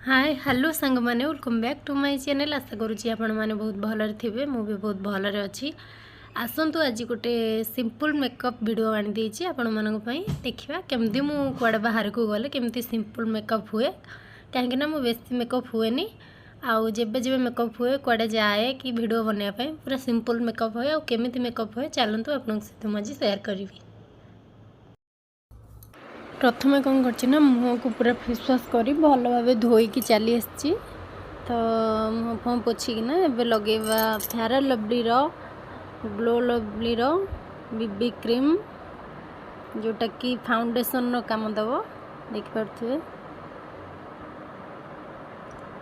ହାଏ, hello ସାଙ୍ଗମାନେ, welcome back to my channel। ଆଶା କରୁଛି ଆପଣମାନେ ବହୁତ ଭଲରେ ଥିବେ। ମୁଁ ବି ବହୁତ ଭଲରେ ଅଛି। ଆସନ୍ତୁ, ଆଜି ଗୋଟେ ସିମ୍ପଲ୍ ମେକଅପ୍ ଭିଡ଼ିଓ ଆଣିଦେଇଛି ଆପଣମାନଙ୍କ ପାଇଁ। ଦେଖିବା କେମିତି ମୁଁ କୁଆଡ଼େ ବାହାରକୁ ଗଲେ କେମିତି ସିମ୍ପଲ୍ ମେକଅପ୍ ହୁଏ, କାହିଁକିନା ମୁଁ ବେଶୀ ମେକଅପ୍ ହୁଏନି। ଆଉ ଯେବେ ଯେବେ ମେକଅପ୍ ହୁଏ, କୁଆଡ଼େ ଯାଏ କି ଭିଡ଼ିଓ ବନେଇବା ପାଇଁ, ପୁରା ସିମ୍ପଲ୍ ମେକଅପ୍ ହୁଏ। ଆଉ କେମିତି ମେକଅପ୍ ହୁଏ, ଚାଲନ୍ତୁ ଆପଣଙ୍କ ସହିତ ମୁଁ ଆଜି ସେୟାର କରିବି। ପ୍ରଥମେ କ'ଣ କରିଛି ନା, ମୁହଁକୁ ପୁରା ଫେସ୍ ୱାଶ୍ କରି ଭଲ ଭାବେ ଧୋଇକି ଚାଲି ଆସିଛି। ତ ମୁହଁ ଫୁହଁ ପୋଛିକିନା ଏବେ ଲଗେଇବା ଫେୟାର ଲଭଲିର, ଗ୍ଲୋ ଲଭଲିର ବିବି କ୍ରିମ୍, ଯେଉଁଟାକି ଫାଉଣ୍ଡେସନ୍ର କାମ ଦେବ, ଦେଖିପାରୁଥିବେ।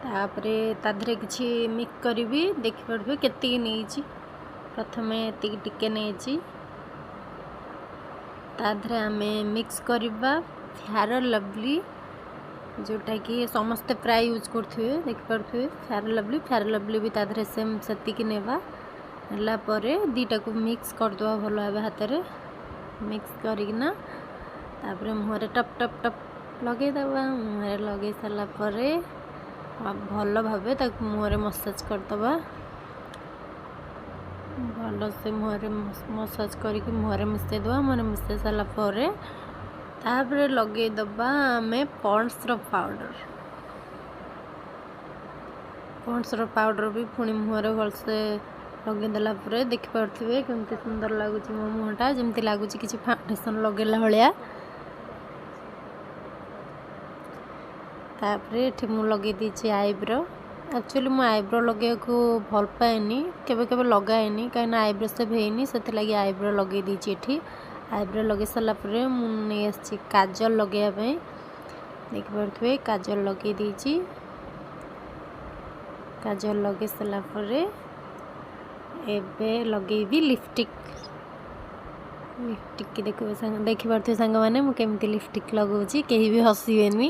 ତାପରେ ତା ଦେହରେ କିଛି ମିକ୍ସ କରିବି। ଦେଖିପାରୁଥିବେ କେତିକି ନେଇଛି। ପ୍ରଥମେ ଏତିକି ଟିକେ ନେଇଛି। ତା ଦେହରେ ଆମେ ମିକ୍ସ କରିବା ଫେୟାର ଲଭଲି, ଯେଉଁଟାକି ସମସ୍ତେ ପ୍ରାୟ ୟୁଜ୍ କରୁଥିବେ। ଦେଖିପାରୁଥିବେ ଫେୟାର ଲଭଲି। ଫେୟାର ଲଭଲି ବି ତା ଦେହରେ ସେମ୍ ସେତିକି ନେବା। ନେଲା ପରେ ଦୁଇଟାକୁ ମିକ୍ସ କରିଦେବା ଭଲ ଭାବେ ହାତରେ। ମିକ୍ସ କରିକିନା ତାପରେ ମୁହଁରେ ଟପ୍ ଟପ୍ ଟପ୍ ଲଗେଇଦେବା। ମୁହଁରେ ଲଗେଇ ସାରିଲା ପରେ ଭଲ ଭାବେ ତାକୁ ମୁହଁରେ ମସାଜ କରିଦେବା। ଭଲସେ ମୁହଁରେ ମସାଜ କରିକି ମୁହଁରେ ମିଶାଇ ଦେବା। ମୁହଁରେ ମିଶାଇ ସାରିଲା ପରେ ତାପରେ ଲଗେଇଦେବା ଆମେ ପଣ୍ଡ୍ସର ପାଉଡ଼ର। ପଣ୍ଡ୍ସର ପାଉଡ଼ର ବି ପୁଣି ମୁହଁରେ ଭଲସେ ଲଗେଇଦେଲା ପରେ ଦେଖିପାରୁଥିବେ କେମିତି ସୁନ୍ଦର ଲାଗୁଛି ମୋ ମୁହଁଟା, ଯେମିତି ଲାଗୁଛି କିଛି ଫାଉଣ୍ଡେସନ୍ ଲଗେଇଲା ଭଳିଆ। ତାପରେ ଏଠି ମୁଁ ଲଗେଇ ଦେଇଛି ଆଇବ୍ରୋ। ଆକ୍ଚୁଆଲି ମୁଁ ଆଇବ୍ରୋ ଲଗେଇବାକୁ ଭଲ ପାଏନି, କେବେ କେବେ ଲଗାଏନି, କାହିଁକିନା ଆଇବ୍ରୋ ସେଭ୍ ହେଇନି, ସେଥିଲାଗି ଆଇବ୍ରୋ ଲଗେଇ ଦେଇଛି ଏଠି। ଆଇବ୍ରୋ ଲଗେଇ ସାରିଲା ପରେ ମୁଁ ନେଇ ଆସିଛି କାଜଲ ଲଗେଇବା ପାଇଁ। ଦେଖିପାରୁଥିବେ, କାଜଲ ଲଗେଇ ଦେଇଛି। କାଜଲ ଲଗେଇ ସାରିଲା ପରେ ଏବେ ଲଗେଇବି ଲିପଷ୍ଟିକ୍। ଲିପଷ୍ଟିକ୍ ଦେଖିବେ ସାଙ୍ଗ, ଦେଖିପାରୁଥିବେ ସାଙ୍ଗମାନେ, ମୁଁ କେମିତି ଲିପଷ୍ଟିକ୍ ଲଗାଉଛି। କେହି ବି ହସିବେନି,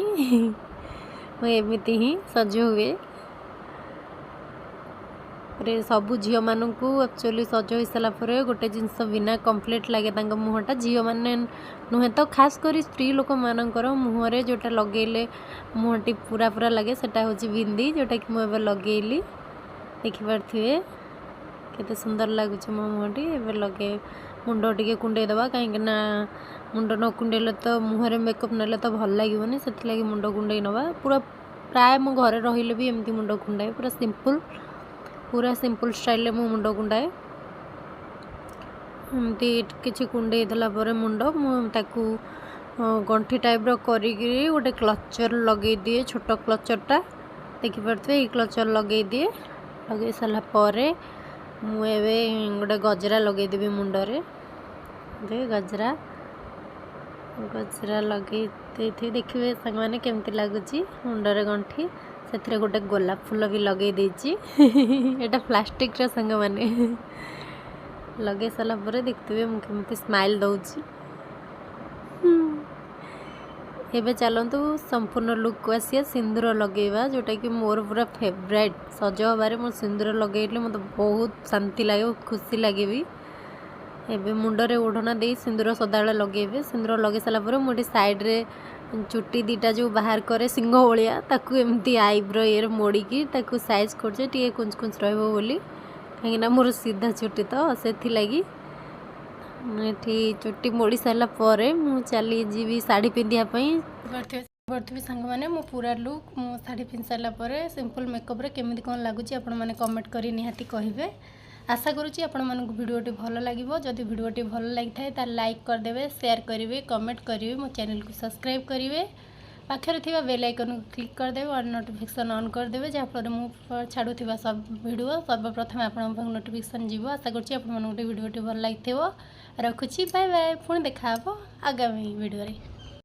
ମୁଁ ଏମିତି ହିଁ ସଜ ହୁଏ। ପରେ ସବୁ ଝିଅମାନଙ୍କୁ ଆକ୍ଚୁଆଲି ସଜ ହୋଇସାରିଲା ପରେ ଗୋଟେ ଜିନିଷ ବିନା କମ୍ପ୍ଲିଟ୍ ଲାଗେ ତାଙ୍କ ମୁହଁଟା। ଝିଅମାନେ ନୁହେଁ ତ, ଖାସ୍ କରି ସ୍ତ୍ରୀ ଲୋକମାନଙ୍କର ମୁହଁରେ ଯେଉଁଟା ଲଗେଇଲେ ମୁହଁଟି ପୁରା ପୁରା ଲାଗେ, ସେଟା ହେଉଛି ବିନ୍ଦି, ଯେଉଁଟାକି ମୁଁ ଏବେ ଲଗେଇଲି। ଦେଖିପାରୁଥିବେ କେତେ ସୁନ୍ଦର ଲାଗୁଛି ମୋ ମୁହଁଟି। ଏବେ ଲଗେଇ ମୁଣ୍ଡ ଟିକେ କୁଣ୍ଡେଇ ଦେବା, କାହିଁକି ନା ମୁଣ୍ଡ ନ କୁଣ୍ଡେଇଲେ ତ ମୁହଁରେ ମେକଅପ୍ ନେଲେ ତ ଭଲ ଲାଗିବନି। ସେଥିଲାଗି ମୁଣ୍ଡ କୁଣ୍ଡେଇ ନେବା ପୁରା। ପ୍ରାୟ ମୁଁ ଘରେ ରହିଲେ ବି ଏମିତି ମୁଣ୍ଡ କୁଣ୍ଡାଏ, ପୁରା ସିମ୍ପଲ୍, ପୁରା ସିମ୍ପଲ୍ ଷ୍ଟାଇଲ୍ରେ ମୁଁ ମୁଣ୍ଡ କୁଣ୍ଡାଏ। ଏମିତି କିଛି କୁଣ୍ଡେଇ ଦେଲା ପରେ ମୁଣ୍ଡ ମୁଁ ତାକୁ ଗଣ୍ଠି ଟାଇପ୍ର କରିକିରି ଗୋଟେ କ୍ଲଚର୍ ଲଗେଇ ଦିଏ, ଛୋଟ କ୍ଲଚର୍ଟା। ଦେଖିପାରୁଥିବେ, ଏଇ କ୍ଲଚର୍ ଲଗେଇ ଦିଏ। ଲଗେଇ ସାରିଲା ପରେ ମୁଁ ଏବେ ଗୋଟେ ଗଜରା ଲଗେଇଦେବି ମୁଣ୍ଡରେ। ଏବେ ଗଜରା ଲଗେଇ ଦେଇଥିବି। ଦେଖିବେ ସାଙ୍ଗମାନେ, କେମିତି ଲାଗୁଛି ମୁଣ୍ଡରେ ଗଣ୍ଠି। ସେଥିରେ ଗୋଟେ ଗୋଲାପ ଫୁଲ ବି ଲଗେଇ ଦେଇଛି। ଏଇଟା ପ୍ଲାଷ୍ଟିକ୍ର ସାଙ୍ଗମାନେ। ଲଗେଇ ସାରିଲା ପରେ ଦେଖିଥିବେ ମୁଁ କେମିତି ସ୍ମାଇଲ୍ ଦେଉଛି। ଏବେ ଚାଲନ୍ତୁ ସମ୍ପୂର୍ଣ୍ଣ ଲୁକ୍କୁ ଆସିବା। ସିନ୍ଦୁର ଲଗେଇବା, ଯେଉଁଟାକି ମୋର ପୁରା ଫେଭରାଇଟ୍। ସଜ ହେବାରେ ମୁଁ ସିନ୍ଦୁର ଲଗେଇଲେ ମୋତେ ବହୁତ ଶାନ୍ତି ଲାଗେ, ବହୁତ ଖୁସି ଲାଗେ ବି। ଏବେ ମୁଣ୍ଡରେ ଓଢ଼ଣା ଦେଇ ସିନ୍ଦୁର ସଦାବେଳେ ଲଗେଇବେ। ସିନ୍ଦୁର ଲଗେଇ ସାରିଲା ପରେ ମୁଁ ଏଠି ସାଇଡ଼୍ରେ ଚୁଟି ଦୁଇଟା ଯେଉଁ ବାହାର କରେ ଶିଙ୍ଗ ଭଳିଆ, ତାକୁ ଏମିତି ଆଇବ୍ରୋ ଇଏରେ ମୋଡ଼ିକି ତାକୁ ସାଇଜ୍ କରୁଛି, ଟିକେ କୁଞ୍ଚ କୁଞ୍ଚ ରହିବ ବୋଲି, କାହିଁକିନା ମୋର ସିଧା ଚୁଟି ତ ସେଥିଲାଗି। ଏଠି ଚୁଟି ମୋଡ଼ି ସାରିଲା ପରେ ମୁଁ ଚାଲିଯିବି ଶାଢ଼ୀ ପିନ୍ଧିବା ପାଇଁ। କରିଥିବି ସାଙ୍ଗମାନେ, ମୁଁ ପୁରା ଲୁକ୍, ମୁଁ ଶାଢ଼ୀ ପିନ୍ଧି ସାରିଲା ପରେ ସିମ୍ପଲ୍ ମେକଅପ୍ରେ କେମିତି କ'ଣ ଲାଗୁଛି, ଆପଣମାନେ କମେଣ୍ଟ କରି ନିହାତି କହିବେ। ଆଶା କରୁଛି ଆପଣମାନଙ୍କୁ ଭିଡ଼ିଓଟି ଭଲ ଲାଗିବ। ଯଦି ଭିଡ଼ିଓଟି ଭଲ ଲାଗିଥାଏ, ତାହେଲେ ଲାଇକ୍ କରିଦେବେ, ସେୟାର କରିବେ, କମେଣ୍ଟ କରିବେ, ମୋ ଚ୍ୟାନେଲକୁ ସବସ୍କ୍ରାଇବ୍ କରିବେ, ପାଖରେ ଥିବା ବେଲ୍ ଆଇକନ୍କୁ କ୍ଲିକ୍ କରିଦେବେ, ଅନ୍ ନୋଟିଫିକେସନ୍ ଅନ୍ କରିଦେବେ, ଯାହାଫଳରେ ମୁଁ ଛାଡ଼ୁଥିବା ସବୁ ଭିଡ଼ିଓ ସର୍ବପ୍ରଥମେ ଆପଣଙ୍କ ପାଖକୁ ନୋଟିଫିକେସନ୍ ଯିବ। ଆଶା କରୁଛି ଆପଣମାନଙ୍କୁ ଭିଡ଼ିଓଟି ଭଲ ଲାଗିଥିବ। ରଖୁଛି, ବାଏ ବାଏ। ପୁଣି ଦେଖାହେବ ଆଗାମୀ ଭିଡ଼ିଓରେ।